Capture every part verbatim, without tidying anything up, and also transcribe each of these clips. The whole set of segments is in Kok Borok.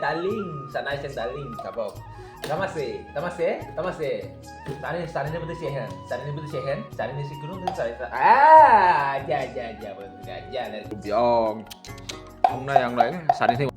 Darling, sanai sen darling, tabok. Tamase, tamase, tamase. Sani, sani ni budi sehen, sani ni budi sehen, sani ni sikuru budi sehen. Ah, ja, ja, ja, ja, ja, ja. Biong. Ang nai, ang nai, sani ni.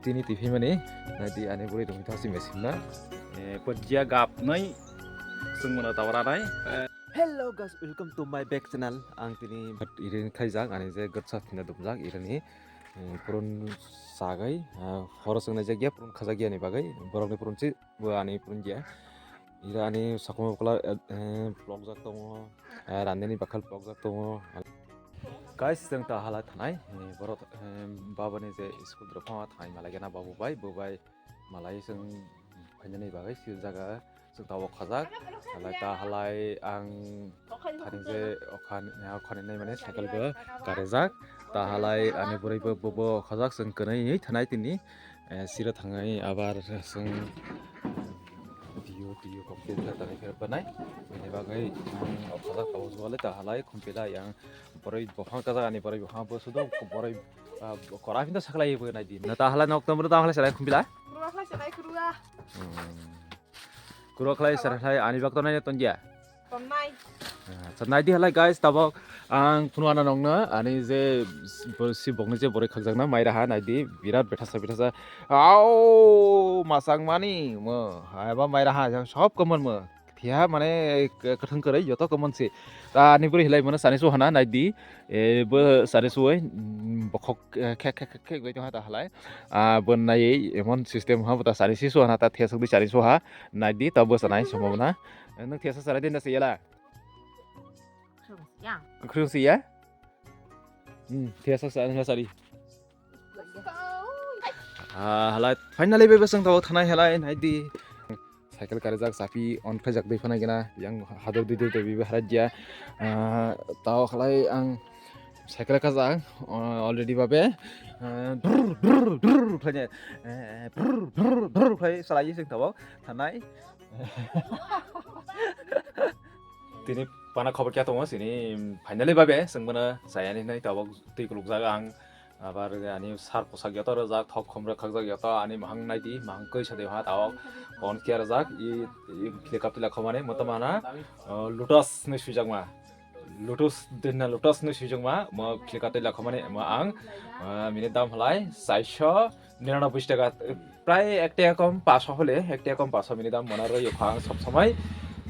Tini tiphimani, nadi ani buri dong thasi mesin na. Eh, pojia gap nai, sung mana tawara nai. Hello guys, welcome to my back channel. Ang tini irin khaijak, ani je gatsa phina dumjak, irini, eh, purun sagai, ah, horo sung nai jagya, purun khajagya ni bagai, borok ni purun si, bo ani purun jia. Ira ani sakuma bokla, eh, eh, block jak tongo, eh, randini bakhal block jak tongo. Guys, chwng ta halai thanai, eh, borok, eh, babani je school rok phano thanai malai gana babu bai, bo bai malai chwng phainani bagwi sir jaga chwng tabok khajak. Halai ta halai ang thani je okhan, okhan nai mane cycle bo karejak. Ta halai ani bwrwi bo, bo, bo khajak chwng kwnwi thanai tini. Eh, sira thangwi abar chwng tiyo, tiyo complete khe tangwi khe banai. Bini bagwi ang o khajak tabuk jubale ta halai khumpilai ang boroi buphang kajak ani boroi buphang bo sudo boroi, ah, kora phinto saklai bo nai di. Na ta halai nok tomro ta halai salai khumpila? Kurwa khlai salai kurwa. Hmm. Kurwa khlai salai ani bak to nai tongya. Tongnai. Acha, naidi halai guys, tabok ang phunu ana nongno ani je s-, bo-, si bokni je boroi khakjakna mai raha naidi, birat bethasa bethasa. Au, masang mani mo, aba mai raha jang sob common mo. Phiya mane k-, kwthwng kwrwi joto common si. Ta ani bwrwi hilai mano sani su hana naidi, e, bo sani suwi, mm, bokhok, e, khek, khek, khek, khek bai tongha ta halai. Ah, bo naiwi emon system ha bo ta sani si su hana ta thesok di sani su ha. Naidi ta bo sanai somo na. Nang thesa sarai din da siyala. Yang. Kwkhwrwng siya? Hmm, thesa sa, thesa sari. Ah, halai finally bebasang tao thanai halai naidi. Cycle karijak chapi on khaijak dei phana gina yang hadur dui dui dui bibi harai dia. Ah, tao halai ang cycle kajak, ah, already babe. Ah, brr, brr, brr khlai, eh, brr, brr, brr khlai salai sing tao thanai. Tini pana khobor kya tongo sini finally babe sengmana sayani nai tabok twi kuluk jaga ang abar ani sar posak yato rajak thok khom rok khakjak yato ani mahang naidi mahang koi sade ha tabok on kya rajak i, i klikap tila khomani motamana, uh, lotus ni suijakma. Lotus, dena Lotus no swijongma, mo Flipkart tei lakhomani mo ang, ah, mini dam halai, chaisho niranoboi taka, prai ek taka kom, paso hole, ek taka kom, paso mini dam mona rw yokha ang sob somoi,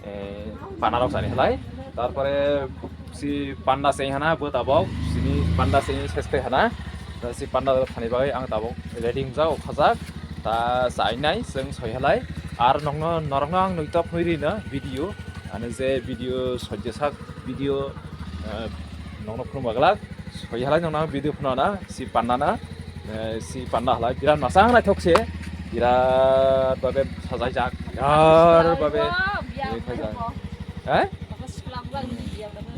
eh, pana rok sani halai, tarpore si panda se hana, bo tabok, sini panda se ses kai hana, ta si panda rok thani bagwi ang tabok ready wngjak, okhajak, ta chainai, chwng soi halai, ar nokno, norokno ang nui top hoi rina video, ano je video soi jesak, video, eh, nokno phunukma glak, soi halai nokno ang video phunukna, si panda na, eh, si panda halai, birat masang naithok se, birat babe sajaijak, birat babe, eh, khaijak. Eh?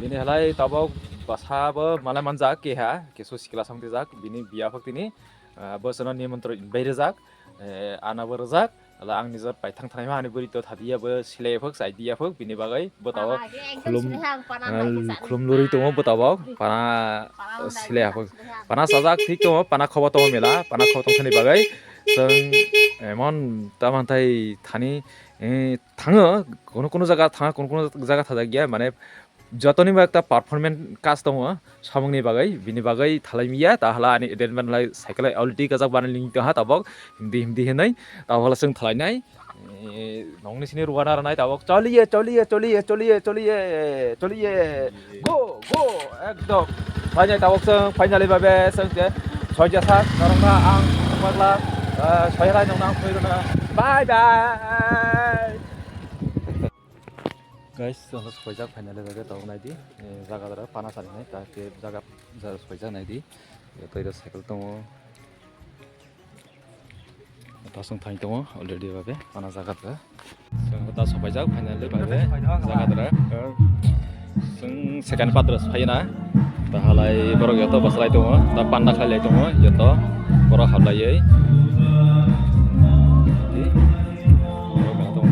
Bini halai tabok basa bo malai manjak keha, kesu sikla song tijak, bini biya phok tini, eh, bo sono nimantron bai rijak, eh, ana bo rijak. Ala ang nijor paithang thanai ma ani bwrwi to thadiya bo silai phok, chaidiya phok, bini bagwi bo tabok khulum, eh, khulum luri tongo bo tabok, pana silai phok. Pana sajak thik tongo, pana khobo tongo mela, pana khobo tongthani bagwi chwng emon tamantai thani, eh, thango, kono kono jaga thanga, kono kono jaga thajak ya, mane jotoni bo ekta performance kaj tongo, samungni bagwi, bini bagwi thalai miya, ta hala ani advance lai cycle already gajak bani ling tongha tabok, himdi himdi hinwi, ta hala chwng thalai nai, eh, nongni sini ruana ranai tabok, choliye, choliye, choliye, choliye, choliye, choliye, go, go, ekdom, phainai tabok chwng, finally babe, chwng je, soija sak, norokno ang, pagla, eh, soihalai nongno ang, bye bye. Guys, chwng soijak finally babe tabok naidi. Eh, jaga dara pana sari nai, ta ke jaga, jaga soijak naidi. Tei da cycle tongo. Pasung thang tongo already babe, pana jaga dara. Chwng ta sopaijak finally babe, jaga dara. Chwng second part dara sopaina. Ta halai borok yato basalai tongo, ta panda khlai lai tongo, yato borok hablaiwi. Borok tongo.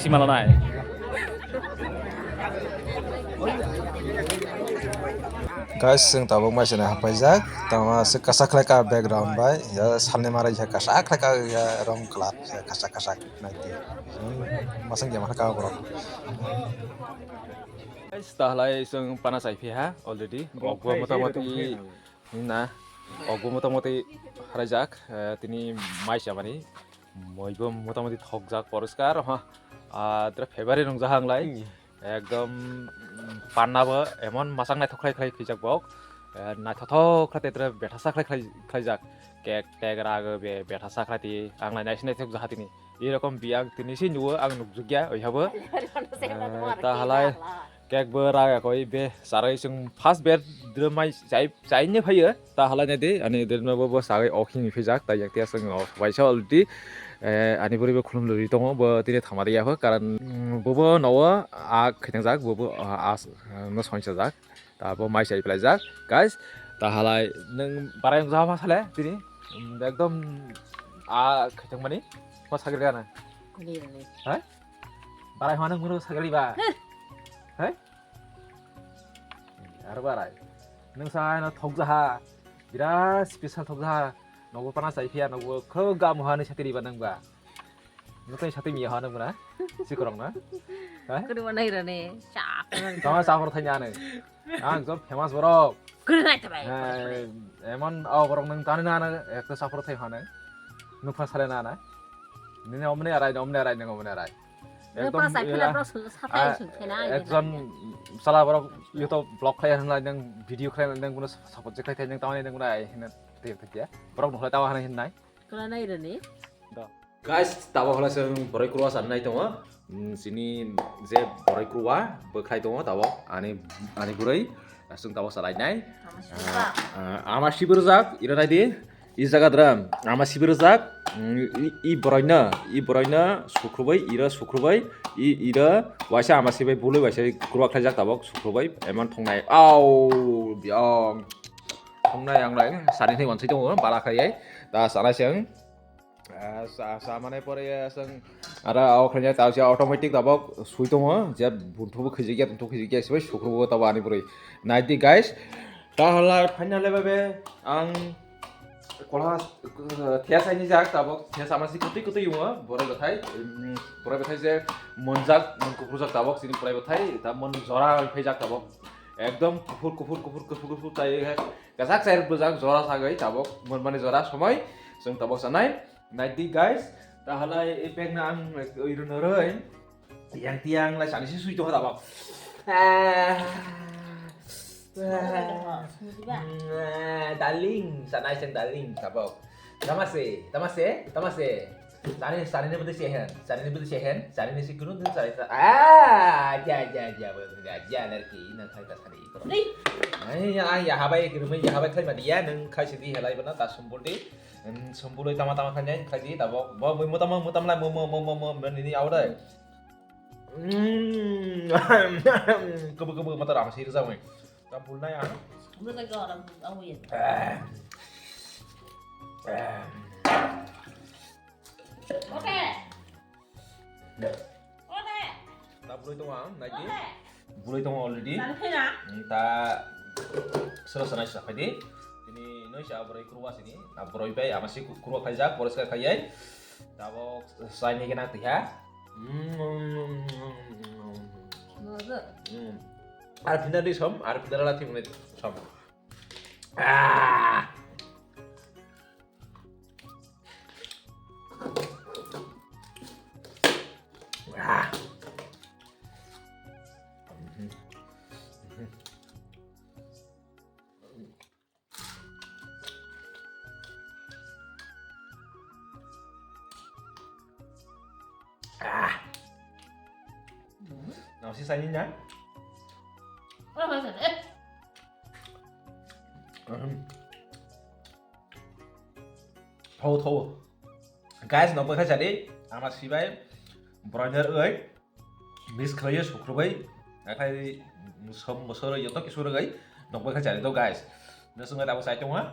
Simalanai. Guys, chwng tabuk mai sini hapaijak. Tama se kasak khlai ka background bai. Ya salni marai ya kasak khlai ka ya rong kla ya kasak kasak nai ti. Masang ya mana ka borok. Guys, tahlai chwng pana chai phi ha already. Bok bo motamoti na. Bok bo motamoti harajak, eh, tini mai chamani. Moibo motamoti thokjak poriskar, ha. Ah, tere February rung jahang lai. Hmm. Ekdom, mm, panna bo emon masang naithok khlai khlai khijak bok. Eh, naithothok khlai tere bethasa khlai khlai khlaijak. Kek tek rago be bethasa khlai ti ang lai naisi naithok jaha tini. Erokom biyang tini si nuo ang nukjukya, oi habo. Eh, ta halai. Kek bo raga koi be sarai chwng first ber drwmai chai, chaine phaiyo. Ta halai nai di, ani drwma bo, bo sagai okhing phijak, ta yang tia chwng o waisa already. Eh, ani bwrwi bo khulum lori tongo, bo tini thama riya ho, karon, mm, bo bo nowo a khitang jak, bo bo, ah, as, ah, no soinsa jak. Ta bo mai chai phlai jak, guys. Ta halai nwng barai wng jama sale tini, mm, ekdom a khitang mani, mo sagri gana. Hai? Barai hwnwi nwng mano sagri ba? Hai? Aro barai. Nwng sa no thok jaha. Birat special thok jaha. Nogo pana chai phiya, nogo kho gam hwnwi sati riba nwng ba. Nwng tei sati miya hwnwi nwng ba. Sikorong na. Hai? Kuri manai rane. Chap. Tama chapor thanya ne. Ang jom famous borok. Kuri nai tabai. Hai, emon o borok nwng tani na na ekta chapor thai hwnwi. Nukha sale na na. Nini omni arai, omni arai, nwng omni arai. Nang ekdom, pura sai phela ya, bro, sung-, saphai ah, sung khena, ekjon sala borok YouTube vlog khlai hwnlai, nang video khlai hwnlai, nang bono support je khlai thai, nang tamani nang bono ai hwnna tei thai ya. Borok nukhlai tawa hwnwi hwnwi nai. Kula nai rani. Do. Guys, tawa hwnlai se boroi kurwa san nai tongo. Mm, sini je boroi kurwa bo khlai tongo tawa ani, ani buroi. Aswng tabok salai nai. Ama sibirjak. Ah, ah, ama sibirjak, ira nai di. I jaga dram, ama sibirjak. Mm, i, i boroino, i boroino sukrubai, ira sukrubai, i, ira waisa ama sibai bului waisa kurwa khlaijak tabok sukrubai, emon thongnai. Au, biang. Thongnai ang lai, sani thai wansai tongo, bala khlai ai. Ta sana seng. Ah, sa, sa mane pore ya sang. Ara au khanya tau sia automatic tabok sui tongo. Je buntu bo khijik ya, buntu khijik ya, sibai sukru bo tabo ani pore. Nai di guys. Ta hala final le babe ang kola, eh, thia sai ni jak tabok, thia sama si kutui kutui yungo, bore bathai, em, bore bathai je monjak, mon kuprujak tabok, sini bore bathai, ta mon jora phai jak tabok. Ekdom kuphur, kuphur, kuphur, kuphur, kuphur tai he. Kachak chai rwjak jora sagwi tabok, monmani jora somoi, chwng tabok sanai. Nai di guys, ta halai e bag na ang oi rwno rwi. Yang tiang lai sani si sui tongkha tabok. Ah. Ah. Darling, sanai seng darling tabok. Tamase, tamase, tamase. Sani, sani ni bwtwi se hen, sani ni bwtwi se hen, sani ni si kunu din sani sa-, ah, ja, ja, ja, ja, ja, lerki, nang khai ta sani ikoro. Ai, ya, ai, ya habai, kirumai, ya habai khai ma diya, nang khai sidi helai bana, ta sumbul di. Em, sumbul oi tama, tama khai nai, khai di, ta bo, bo, bo, mutam, mutam lai, mo, mo, nini awdai. Mm, kubu, kubu, mata ram si rizamai. Ta bul nai, ah. Bul nai, ga ram, awi. Ah. Ah. Oke. Oke. Ta bulai tongo ang, nai di. Oke. Bulai tongo already. Sani khaina. Hmm, ta sero sana sa khai di. Tini noi sa boroi kurwa sini. Na boroi bai ama si ku-, kurwa khaijak, poriskar khaiyai. Tabo saini kena tiha. Hmm. Mozo. Hmm. Ar phinda di som, ar phinda la thimne som. Ah. Ah. Ah. Nasi sani na? Ora, ora, ora. Ahem. Thau, thau. Guys, nokbai kha sadi, ama sibai broiler oi, mix khlaiyo sukrubai, akhai som mosoro yoto kisu rwgai, nokbai kha sadi to guys. Nasungai tabo sai tongma.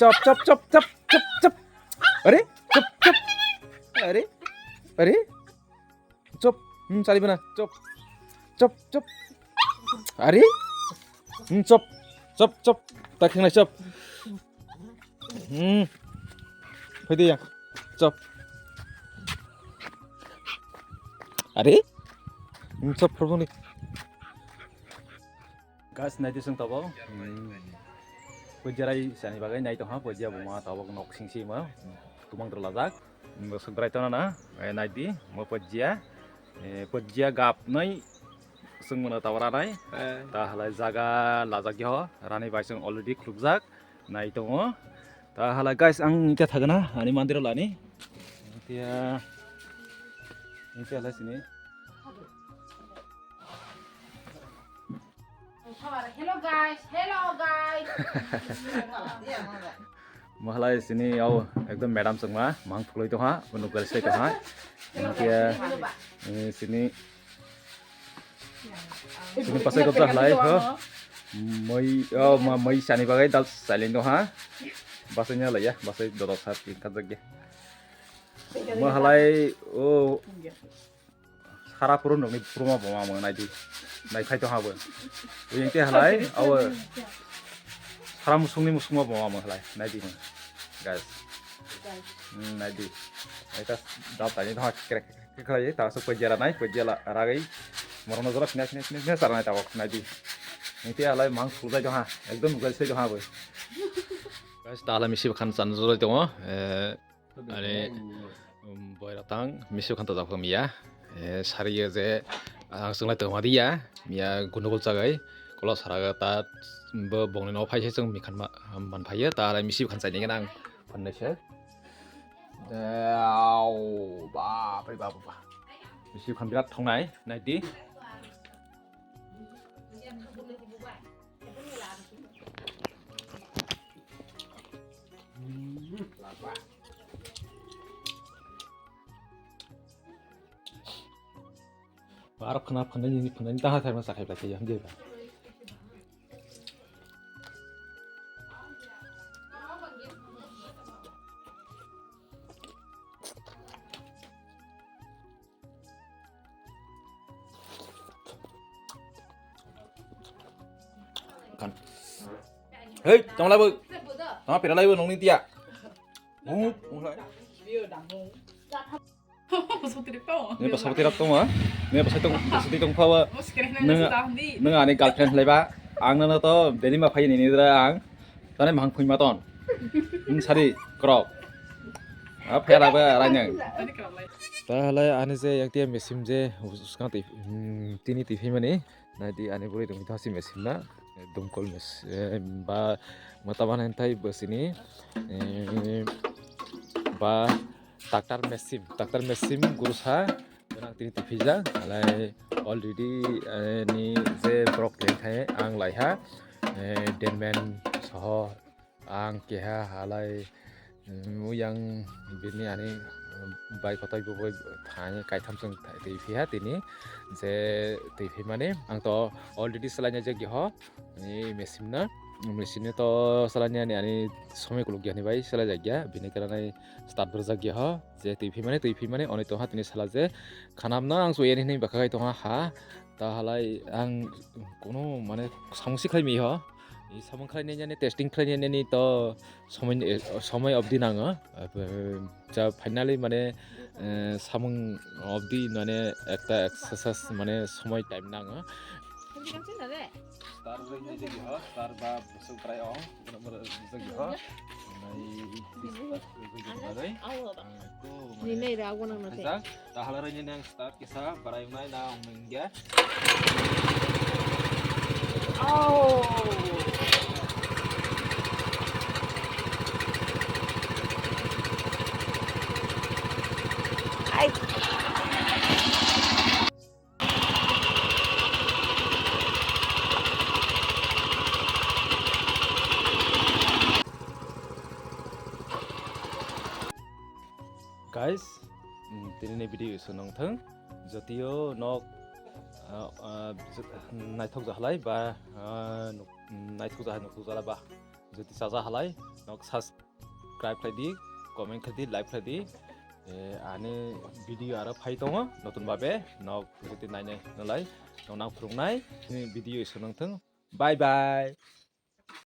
Chop, chop, chop, chop, chop, chop. Are, chop, chop. Are, are. Chop. Hmm, chali bana. Chop. Chop, chop. Are? Hmm, chop. Chop, chop. Ta khengnai chop. Hmm. Phaidi ya. Chop. Are? Hmm, chop phoboni. Guys, naidi sung tabo. Hmm. Pojia rai sani bagai nai tongha, pojia buma tabo nok sing sima. Tumang terlajak. Sugrai tona na, eh, naidi, mo pojia. Eh, pojia gap nai sung mano tabo ranai. Eh. Ta halai jaga lajak yo, rani bai sung already khulukjak. Nai tongo. Ta halai guys, ang nita thagna, ani mandiro lani. Nita, nita halai sini. Hello guys, hello guys. Mahalai sini yao ekdom madam sangma mang phukloi tongha, unu gari sai tongha. Nangkhe, eh, sini, Chini pasai gobja halai ho. Moi, oh, ma, moi chani bagai dal silent do ha. Basai nya laya, basai dodok sar pi kajak ge. Mo halai, oh, sara purun rokni puruma boma mo naidi. Nai khai to ha bo. Uyang te halai, awo. Sara musungni musungma boma mo halai, naidi mo. Guys. Hmm, naidi. Eta dal tani do ha krek. Khlai ta aswk poi jela nai, poi jela ragai. Morokno jora khne khne khne khne chara nai tabok nai di. Niti alai mang sulai do ha. Ekdom nukjai sai do ha boi. Guys, ta alai misi khan chan jora tongo. Eh, ani, um, boira tang misi khan ta japha miya. Eh, sari ye je ang sunglai tongma diya. Miya gundugul chagai. Kola saraga ta bo bongni no phai se chung mikhan ma, man phaiya. Ta alai misi khan chai nang phannai se. Au, bap re bap, bap. Bisi khan birat thongnai, nai di. Aro khna phanai ni phanai ni taha tharma sakhai bai thayo hamjai ba. Kan. Hei, tong lai bo. Tong pera lai bo nong ni tia. Mu, mu lai. Sotri tong. Ni pasal tirap tong ah. Ni pasal tong, pasal tong phawa. Nung, nung ani girlfriend lai ba. Ang nana to deni ma phai ni ni dra ang. Tane mang phui ma ton. Sari krok. A phela ba ranyang. Ta halai ani je yang tia mesim je uskang ti, hmm, tini ti phimani. Nai di ani buri dum thasi mesim na. Dumkol mes, eh, ba mata bana entai basini, eh, ba tractor mesim, tractor mesim gurusa. Nang tini ti phijak, halai already, eh, ni je brok lengthai ang laiha, eh, denmen soho ang keha halai, mm, yang bini ani, mm, bai kotai bo bai thani kaitham chwng twi phiha tini je twi phimani ang to already salai na jagya ho ni mesim na, mesim ni to salai ni ani, ani somoi kuluk yani bai salai jagya bini karanai start berjagya ho je twi phimani, twi phimani oni to ha tini sala je khanam na ang so yani hinwi bwkha kai tonga ha. Ta halai ang kuno mane samung si khlai mi ho. I samung khlai nai nani testing khlai nani to somoi, somoi obdi nango. Ja finally mane, eh, samung obdi mane ekta exercise mane somoi time nango. Star bai ni jagi ho, star ba busuk brai ong, kuno mura jagi ho. Nai, star jagi barai. Ni nai ra gwanang na te. Tahala roi ni nang start kisa barai wngnai na wngnai hwnkhe. Guys, mm, tini ni video isu nong thang. Jotio nok, ah, ah, jot-, naithok jahalai ba, ah, nuk-, naithok jahai nuk jala ba. Joti chaja halai nok subscribe khlai di, comment khlai di, like khlai di. Eh, ani video aro phai tongo notun babe nok joti nainai nalai nok nang phurungnai. Tini video isu nong thang. Bye bye.